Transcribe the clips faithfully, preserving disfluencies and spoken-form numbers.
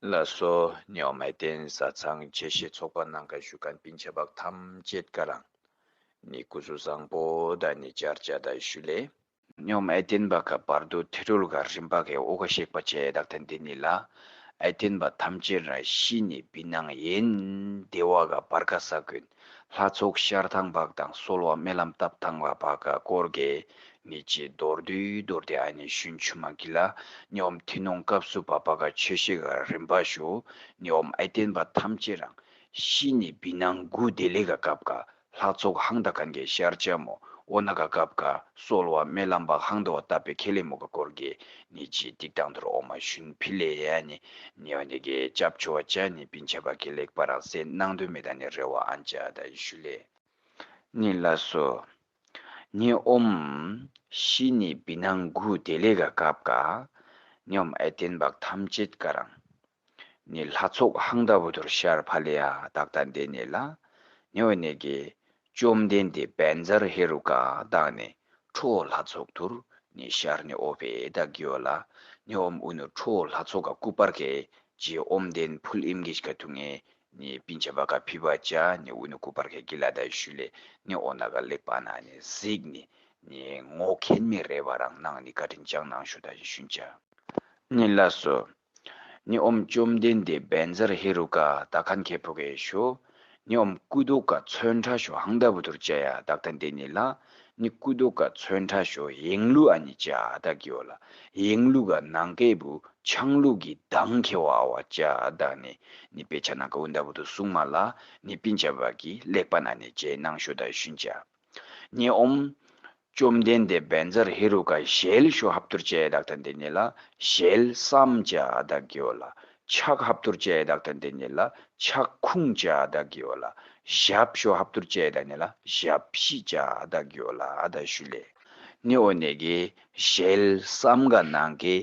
ལགས་སོ། ནི་ཨོམ་ཨེ་ཏེན་བཟའ་ཚང་ཆེ་བཞི་ཚོགས་པ་ནང་ག་བཞུགས་མཁན་སྤུན་མཆེད་པ་ཐམས་ཅད་ཀ་རང་ནི་སྐུ་གཟུགས་བཟང་པོ་དང་ནི་བཅར་བཅར་དང་ཞུ་ལེ། ནི་ཨོམ་ཨེ་ཏེན་པ་ཀ་བར་དུ་ཐི་རུལ་ག་རིམ་པ་གའི་ཨོ་ག་ཤེག་པ་ཆེ་དག་ཐན་དེ་ནི་ལ། ཨེ་ཏེན་པ་ཐམས་ཅད་རང་ཤི་ནི་བི་ནང་ཡིན་དེ་བ་ག་བར་ཀ་ས་ཀུན་ལྷ་ཚོགས་ཤར་ཐང་བག་དང་གསོལ་བ་སྨོན་ལམ་བཏབ་ཐང་བ་བག་ག་སྐོར་གེ་ནི་ཅི་མདོར་བསྡུས་མདོར་དེ་ཨ་ནི་ཤུན་ཆུ་མ་གི་ལ། ནི་ཨོམ་ཐི་ནོང་སྐབས་སུ་བ་བག་ག་ཆོས་ཤིག་ག་རིམ་པ་ཞུ། ནི་ཨོམ་ཨེ་ཏེན་པ་ཐམས་ཅད་རང་ཤི་ནི་བི་ནང་གུ་དེ་ལེ་ག་སྐབས་ག་ལྷ་ཚོགས་ཧང་ད་ཁན་གེ་ཤར་ཅ་མོ་ཨོ་ན་ག་སྐབས་ཀ་གསོལ་བ་སྨོན་ལམ་པ་ཧང་ད་བ་ཏ་པེ་ཁེ་ལེ་མོ་ག་སྐོར་གེ་ནི་ཅི་ཏིག་ཏང་དུར་ཨོ་མ་ཤུན་ཕི་ལེ་ཡ་ནི་ནི་ཨོ་ནི་གེ་ཅབ་ཆོ་བ་ཅ་ནི་སྤུན་མཆེད་པ་གི་ལེགས་པ་རང་སེ་ནང་དུ་མེ་ད་ནི་རེ་བ་ཨན་ཅ་ད་ཞུ་ལེ། ནི་ལ་སོ། ནི་ཨོམ་ཤི་ནི་བི་ནང་གུ་དེ་ལེ་ག་སྐབས་ཀ་ནི་ཨོམ་ཨེ་ཏེན་བག་ཐམས་ཅད་ཀ་རང་ནི་ལྷ་ཚོགས་ཧང་ད་བུ་དུར་ཤར་ཕ་ལེ་ཡ་དག་ད་འདེ་ནི་ལ། ནི་ཨོ་ནི་གེ་བཅོམ་ལྡན་འདས་བཛྲ་ཧེ་རུ་ཀ་དག་ནི་ཁྲོ་ལྷ་ཚོགས་དུར་ནི་ཤར་ནི་ཨོ་ཕེ་དག་གི་ཡོ་ལ། ནི་ཨོམ་ཨུ་ནུ་ཁྲོ་ལྷ་ཚོགས་ག་སྐུ་པར་གེ་ཇི་ཨོམ་དེན་ཕུལ་ཨིམ་གེ་ཤ་ཀ་ཐུ་ངེ་ནི་སྤུན་མཆེད་པ་ཀ་ཕི་བ་ཅ་ནི་ཨུ་ནུ་སྐུ་པར་གེ་གི་ལ་ད་ཞུ་ལེ། ནི་ཨོ་ན་ག་ལེགས་པ་ན་ནི་གཟིགས་ནི་ནི་ངོ་མཁྱེན་མི་རེ་བ་རང་ནང་ནི་བཀའ་དྲིན་ཅང་ནང་ཞུ་ད་ཞུན་ཅ། ནི་ལ་སོ། ནི་ཨོམ་བཅོམ་ལྡན་འདས་བཛྲ་ཧེ་རུ་ཀ་དག་ཁན་ཁེ་ཕོ་གེ་ཤོ། ནི་ཨོམ་སྐུ་མདོག་ག་ཚོན་ཁྲ་ཤོ་ཧང་ད་བུ་དུར་ཅ་ཡ་དག་ཐན་དེ་ནི་ལ། ནི་སྐུ་མདོག་ག་ཚོན་ཁྲ་ཤོ་ཡེང་ལུ་ཨ་ནི་ཅ་དག་གི་ཡོ་ལ། ཡེང་ལུ་ག་ནང་ཀེ་བུ་ཆང་ལུ་གི་དང་ཁེ་བ་ཨ་བ་ཅ་དག་ནི་ནི་པེ་ཆ་ན་ཀ་ཨུན་ད་བུ་དུ་སུང་མ་ལ། ནི་སྤུན་མཆེད་པ་གི་ལེགས་པ་ན་ནི་ཅེ་ནང་ཤོ་ད་ཞུན་ཅ། ནི་ཨོམ། བཅོམ་ལྡན་འདས་བཛྲ་ཧེ་རུ་ཀ་ཞལ་ཤོ་ཧབ་ཏུར་ཅ་ཡ་དག་ཐན་དེ་ནི་ལ། ཞལ་བསམ་ཅ་དག་གི་ཡོ་ལ། ཕྱག་ཧབ་ཏུར་ཅ་ཡ་དག་ཐན་དེ་ནི་ལ། ཕྱག་ཁུང་ཅ་དག་གི་ཡོ་ལ། ཞབས་ཤོ་ཧབ་ཏུར་ཅ་ཡ་དག་ནི་ལ། ཞབས་ཕྱི་ཅ་དག་གི་ཡོ་ལ་ཨ་ད་ཞུ་ལེ། ནི་ཨོ་ནི་གེ་ཞལ་བསམ་ག་ནང་གེ་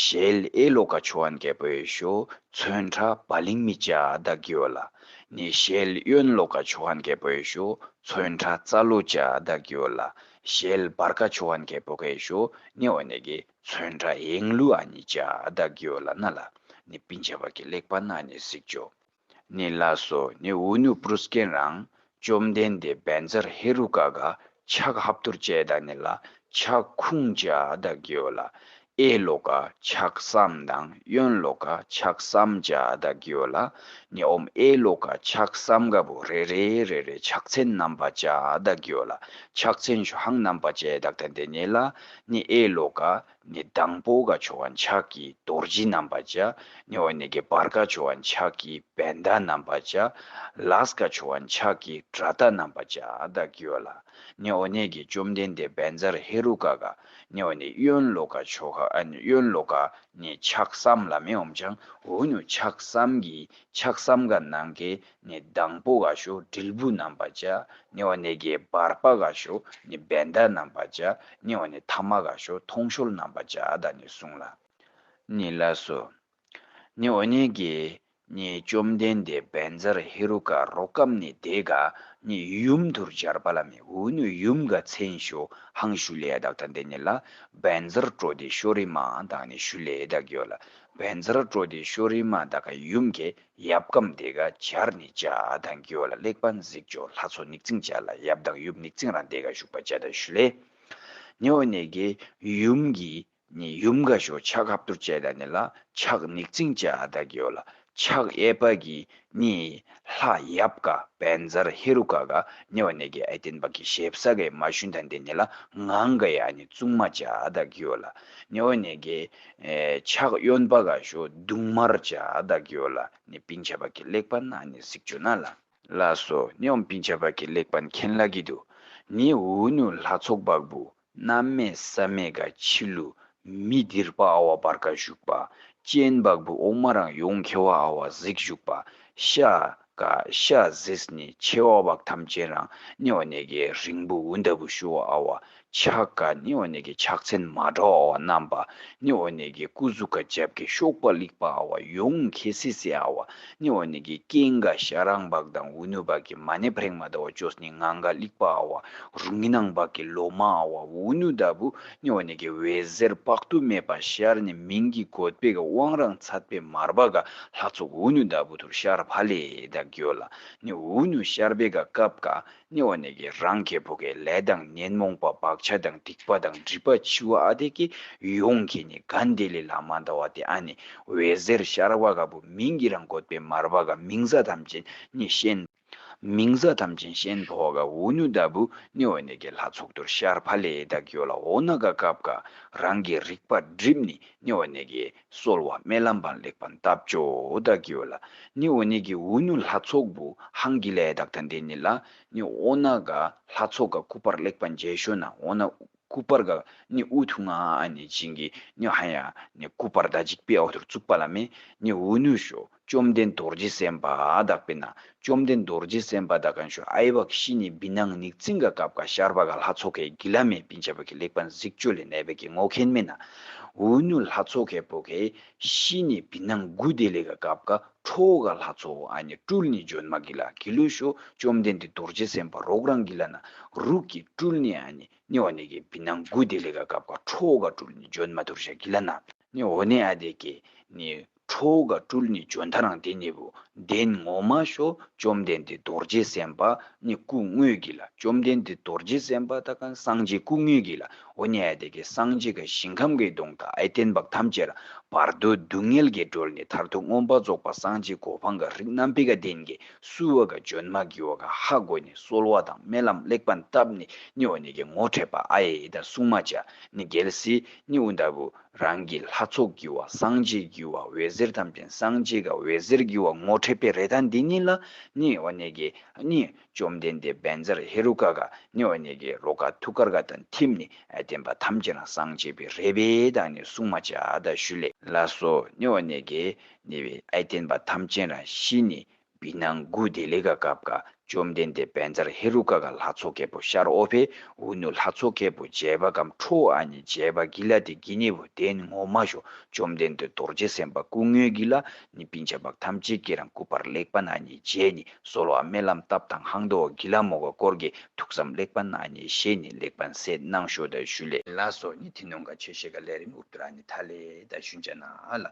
ཞལ་ཨེ་ལོ་ཀ་ཆོ་ཨན་ཀེ་པོ་ཡེ་ཤོ་ཚོན་ཁྲ་བ་ལིང་མི་ཅ་དག་གི་ཡོ་ལ། ནི་ཞལ་གཡོན་ལོ་ཀ་ཆོ་ཧན་ཀེ་པོ་ཡེ་ཤོ་ཚོན་ཁྲ་རྩ་ལོ་ཅ་དག་གི་ཡོ་ལ། ཞལ་བར་ཀ་ཆོ་ཧན་ཀེ་པོ་གེ་ཤོ་ནི་ཨོ་ནི་གེ་ཚོན་ཁྲ་ཡེང་ལུ་ཨ་ནི་ཅ་དག་གི་ཡོ་ལ་ན་ལ། ནི་སྤུན་མཆེད་པ་གི་ལེགས་པ་ན་ནི་གཟིགས་ཅོ། ནི་ལ་སོ། ནི་ཨུ་ནུ་པུ་རུ་སྐེན་རང་བཅོམ་ལྡན་འདས་བཛྲ་ཧེ་རུ་ཀ་ག་ཕྱག་ཧབ་ཏུར་ཅ་ཡ་དག་ནི་ལ། ཕྱག་ཁུང་ཅ་དག་གི་ཡོ་ལ། ཨེ་ལོ་ཀ་ཕྱག་བསམ་དང་གཡོན་ལོ་ཀ་ཕྱག་བསམ་ཅ་དག་གི་ཡོ་ལ། ནི་ཨོམ་ཨེ་ལོ་ཀ་ཕྱག་བསམ་ག་བུ་རེ་རེ་རེ་རེ་ཕྱག་མཚན་རྣམ་པ་ཅ་དག་གི་ཡོ་ལ། ཕྱག་མཚན་ཤོ་ཧང་རྣམ་པ་ཅ་དག་ཐན་དེ་ནི་ལ། ནི་ཨེ་ལོ་ཀ་ནི་དང་པོ་ག་ཆོ་ཧན་ཕྱག་གི་རྡོ་རྗེ་རྣམ་པ་ཅ། ནི་ཨོ་ནི་གེ་བར་ཀ་ཆོ་ཧན་ཕྱག་གི་བན་ད་རྣམ་པ་ཅ། ལས་ཀ་ཆོ་ཧན་ཕྱག་གི་དགྲ་ད་རྣམ་པ་ཅ་དག་གི་ཡོ་ལ། ནི་ཨོ་ནི་གེ་བཅོམ་ལྡན་འདས་བཛྲ་ཧེ་རུ་ཀ་ག་ནི་ཨོ་ནི་གཡོན་ལོ་ཀ་ཆོ་ཧ་ཨ་ནི་གཡོན་ལོ་ཀ་ནི་ཕྱག་བསམ་ལ་མེ་ཨོམ་ཅང་ཨུ་ནུ་ཕྱག་བསམ་གི་ཕྱག་བསམ་ག་ནང་གེ་ནི་དང་པོ་ག་ཤོ་དྲིལ་བུ་རྣམ་པ་ཅ། ནི་ཨོ་ནི་གེ་བར་པ་ག་ཤོ་ནི་བན་ད་རྣམ་པ་ཅ། ནི་ཨོ་ནི་ཐ་མ་ག་ཤོ་ཐོང་ཤོལ་རྣམ་པ་ཅ་དག་ནི་གསུང་ལ། ནི་ལ་སོ། ནི་ཨོ་ནི་གེ་ནི་བཅོམ་ལྡན་འདས་བཛྲ་ཧེ་རུ་ཀ་རོ་ཀམ་ནི་དེ་ག་ནི་ཡུམ་དུར་སྦྱར་པ་ལ་མི་ཨུ་ནུ་ཡུམ་ག་མཚན་ཤོ་ཧང་ཤུ་ལེ་ཡ་དག་ཐན་དེ་ནི་ལ། བཛྲ་ཀྲོ་དྷི་ཤྭ་རི་མ་དག་ནི་ཤུ་ལེ་དག་གི་ཡོ་ལ། བཛྲ་ཀྲོ་དྷི་ཤྭ་རི་མ་དག་ག་ཡུམ་གེ་ཡབ་ཀམ་དེ་ག་སྦྱར་ནི་ཅ་དག་གི་ཡོ་ལ། ལེགས་པ་གཟིགས་ཅོ་ལྷ་ཚོ་ནིག་ཙིང་ཅ་ལ། ཡབ་དང་ཡུམ་ནིག་ཙིང་རང་དེ་ག་བཞུགས་པ་ཅ་དག་ཤུ་ལེ། ནི་ཨོ་ནི་གེ་ཡུམ་གི་ནི་ཡུམ་ག་ཤོ་ཕྱག་ཧབ་ཏུར་ཅ་ཡ་དག་ནི་ལ་ཕྱག་ནིག་ཙིང་ཅ་དག་གི་ཡོ་ལ། ཕྱག་གཡས་པ་གི་ནི་ལྷ་ཡབ་ག་བཛྲ་ཧེ་རུ་ཀ་ག་ནི་ཨོ་ནི་གེ་ཨེ་ཏེན་པ་གི་ཞེབ་ས་གེ་མ་ཤུན་ཐན་དེ་ནི་ལ་ངང་ག་ཡ་ནི་བཙུན་མ་ཅ་དག་གི་ཡོ་ལ། ནི་ཨོ་ནི་གེ་ཨེ་ཕྱག་གཡོན་པ་ག་ཤོ་དུང་དམར་ཅ་དག་གི་ཡོ་ལ། ནི་སྤུན་མཆེད་པ་གི་ལེགས་པ་ན་ནི་གཟིགས་ཅོ་ན་ལ། ལགས་སོ། ནི་ཨོམ་སྤུན་མཆེད་པ་གི་ལེགས་པ་མཁྱེན་ལ་གི་དུ། ནི་ཨུ་ནུ་ལྷ་ཚོགས་བག་བུ་གནམ་མེད་ས་མེད་ག་ཕྱི་ལུ་མི་དིར་པ་ཨ་བ་བར་ཀ་བཞུགས་པ། སྤྱན་བག་བུ་ཨོག་མ་རང་ཡོང་ཁེ་བ་ཨ་བ་གཟིགས་བཞུགས་པ། ཤ་ཀ་ཤ་ཟིས་ནི་མཆེ་བ་བག་ཐམས་ཅད་རང་ནི་ཨོ་ནི་གེ་རིང་བུ་འུན་ད་བུ་ཤུ་བ་ཨ་བ། ཕྱག་ག་ནི་འོ་ནི་གི་ཕྱག་མཚན་མ་འདྲ་བ་བསྣམས་པ། ནི་འོ་ནི་གི་སྐུ་གཟུགས་ག་རྒྱབ་ཀྱི་གཤོག་པ་ལེགས་པ་ཨ་བ་ཡོངས་ཁེ་སི་སི་ཨ་བ། ནི་འོ་ནི་གི་རྐན་ག་ཤ་རང་བག་དང་འུ་ནུ་བག་གི་མ་ཎི་ཕྲེང་མ་ད་བ་ཅོས་ནི་ངང་ག་ལེགས་པ་ཨ་བ། རུང་གི་ནང་བག་གི་ལོ་མ་ཨ་བ་འུ་ནུ་ད་བུ། ནི་འོ་ནི་གི་འོད་ཟེར་དཔག་ཏུ་མེད་པ་ཤར་ནི་མིང་གི་བཀོད་པའི་ག་དབང་རང་ཚད་པའི་མར་བ་ག་ལྷ་ཚོགས་འུ་ནུ་ད་བུ་ཐུར་ཤར་ཕ་ལེ་ད་གི་ཡོ་ལ། ནི་འུ་ནུ་ཤར་བའི་ག་སྐབས་ག་ནི་འོ་ནི་གི་རང་གི་བུ་གའི་ལས་དང་ཉོན་མོངས་པ་བག་ཆགས་དང་སྡིག་པ་དང་སྒྲིབ་པ་འཆི་བ་ཨ་དེ་གི་ཡོངས་ཁེ་ནི་གན་དེ་ལས་ལ་མ་འདའ་བ་དེ་ཨ་ནི་འོད་ཟེར་ཤར་བ་ག་བུ་མིང་གི་རང་བཀོད་པའི་མར་བ་ག་མིང་ས་ཐམས་ཅད་ནི་ཤེན། མིང་ས་ཐམས་ཅད་ཤེན་བོ་ག་འུ་ནུ་ད་བུ་ནི་འོ་ནི་གི་ལྷ་ཚོགས་ཐུར་ཤར་ཕ་ལེ་ད་གི་ཡོ་ལ། འོ་ན་ག་སྐབས་ག་རང་གི་རིག་པ་སྒྲིབ་ནི་ནི་འོ་ནི་གི་གསོལ་བ་སྨོན་ལམ་པ་ལེགས་པ་བཏབ་ཅོ་ད་གི་ཡོ་ལ། ནི་འོ་ནི་གི་འུ་ནུ་ལྷ་ཚོགས་བུ་ཧང་གི་ལས་དག་ད་འདི་ནི་ལ། ནི་འོ་ན་ག་ལྷ་ཚོགས་ག་སྐུ་པར་ལེགས་པ་མཇལ་ཤོ་ན་འོ་ན་སྐུ་པར་ག་ནི་འུ་ཐུང་ང་ཨ་ནི་བྱིན་གི་ནི་ཧ་ཡ་ནི་སྐུ་པར་ད་ཅིག་པའི་འོ་ཐུར་བཙུགས་པ་ལ་མེ། ནི་འུ་ནུ་ཤོ་བཅོམ་ལྡན་རྡོ་རྗེ་སེམས་དཔའ་དག་པས་ན། བཅོམ་ལྡན་རྡོ་རྗེ་སེམས་དཔའ་དག་གན་ཤོ་ཨའི་བག་ཤི་ནི་བི་ནང་ནིག་ཙིང་ག་སྐབས་ག་ཤར་བ་ག་ལྷ་ཚོགས་གའི་གི་ལ་མེ། པིན་ཆ་བ་གི་ལེགས་པ་གཟིགས་ཅོ་ལེ་ནེ་བེ་གི་ངོ་མཁན་མེ་ན། འུ་ནུ་ལྷ་ཚོགས་གའི་བུ་གའི་ཤི་ནི་བི་ནང་དགུ་དེ་ལེ་ག་སྐབས་ག་ཁྲོ་ག་ལྷ་ཚོགས་ཨ་ནི་སྤྲུལ་ནི་ལྗོན་མ་གི་ལ་གི་ལུ་ཤོ་བཅོམ་ལྡན་འདས་རྡོ་རྗེ་སེམས་དཔའ་རོག་རང་གི་ལ་ན་རུག་གི་སྤྲུལ་ནི་ཨ་ནི་ནི་འོ་ནི་གི་བི་ནང་དགུ་དེ་ལེ་ག་སྐབས་ག་ཁྲོ་ག་སྤྲུལ་ནི་ལྗོན་མ་ཐུར་ཤ་གི་ལ་ན་ནི་འོ་ནི་ཨ་དེ་གི་ནི་ཁྲོ་ག་སྤྲུལ་ནི་ལྗོན་ཐ་རང་དེ་ནི་བུ་དེན་ངོ་མ་ཤོ་བཅོམ་ལྡན་འདས་རྡོ་རྗེ་སེམས་དཔའ་ནི་སྐུ་དངོས་གི་ལ། བཅོམ་ལྡན་འདས་རྡོ་རྗེ་སེམས་དཔའ་དག་གན་སངས་རྒྱས་སྐུ་དངོས་གི་ལ། འོ་ནི་ཨ་དེ་གི་སངས་རྒྱས་ག་ཞིང་ཁམས་གི་གདོང་དག་ཨའི་བསྟན་པ་ཐམས་ཅད་ར་བར་དོ་སྡུག་བསྔལ་གྱི་སྒྲོལ་ནི་མཐར་ཐུག་མངོན་པར་རྫོགས་པ་སངས་རྒྱས་གོ་འཕང་ག་རིགས་རྣམ་པའི་ག་དེན་གི་སུ་བ་ག་ལྗོན་མ་གི་བ་ག་ཧ་གོ་ནི་གསོལ་བ་དང་སྨོན་ལམ་ལེགས་པ་བཏབ་ནི་ནི་འོ་ནི་གི་ངོ་འཕྲད་པ་ཨའི་ད་གསུང་མ་བྱ་ནི་རྒྱལ་སྲིད་ནི་འུ་ད་བུ། རང་གི་ལྷ་ཚོགས་ཀྱི་བ་སངས་རྒྱས་ཀྱི་བ་འོད་ཟེར་ཐམས་ཅད་སངས་རྒྱས་ག་འོད་ཟེར་གྱི་བ་ངོ་འཕྲད་པའི་རེ་ད་འདི་ཉིད་ལ་ནི་འོ་ནི་གི་ནི་བཅོམ་ལྡན་འདས་བཛྲ་ཧེ་རུ་ཀ་ག་ནི་འོ་ནི་གི་རོ་ཀ་ཐུགས་ཀར་ག་དང་ཐིམ་ནི་ཨའི་བསྟན་པ་ཐམས་ཅད་རང་སངས་རྒྱས་པའི་རེ་བའི་དང་ནི་གསུང་མ་བྱ་ད་ཞུ་ལེ་ལ་སོ། ནི་འོ་ནི་གི་ནི་བའི་ཨའི་བསྟན་པ་ཐམས་ཅད་རང་ཤི་ནི་བི་ནང་དགུ་དེ་ལེ་ག་སྐབས་ག་བཅོམ་ལྡན་འདས་བཛྲ་ཧེ་རུ་ཀ་ག་ལྷ་ཚོགས་ཁེ་པོ་ཤར་ཨོ་ཕེ། འུ་ནུ་ལྷ་ཚོགས་ཁེ་པོ་བྱེ་བ་གམ་ཁྲོ་ཨ་ནི་བྱེ་བ་གི་ལ་དེ་གི་ནི་བུ་དེན་ངོ་མ་ཤོ་བཅོམ་ལྡན་འདས་རྡོ་རྗེ་སེམས་དཔའ་སྐུ་དངོས་གི་ལ་ནི་པིན་ཆ་བག་ཐམས་ཅད་ཀྱི་རང་སྐུ་པར་ལེགས་པ་ན་ནི་བྱེ་ནི་གསོལ་བ་སྨོན་ལམ་བཏབ་དང་ཧང་དོ་གི་ལ་མོ་ག་སྐོར་གི་ཐུགས་བསམ་ལེགས་པ་ན་ནི་ཤེ་ནི་ལེགས་པ་སེ་གནང་ཤོ་ད་ཞུ་ལེ་ལ་སོ། ནི་ཐི་ནོང་ག་ཆེ་ཤེ་ག་ལེ་རིང་ཨུབ་ཏུ་ར་ནི་ཐ་ལེ་ད་ཞུན་ཅ་ན་ཨ་ལ།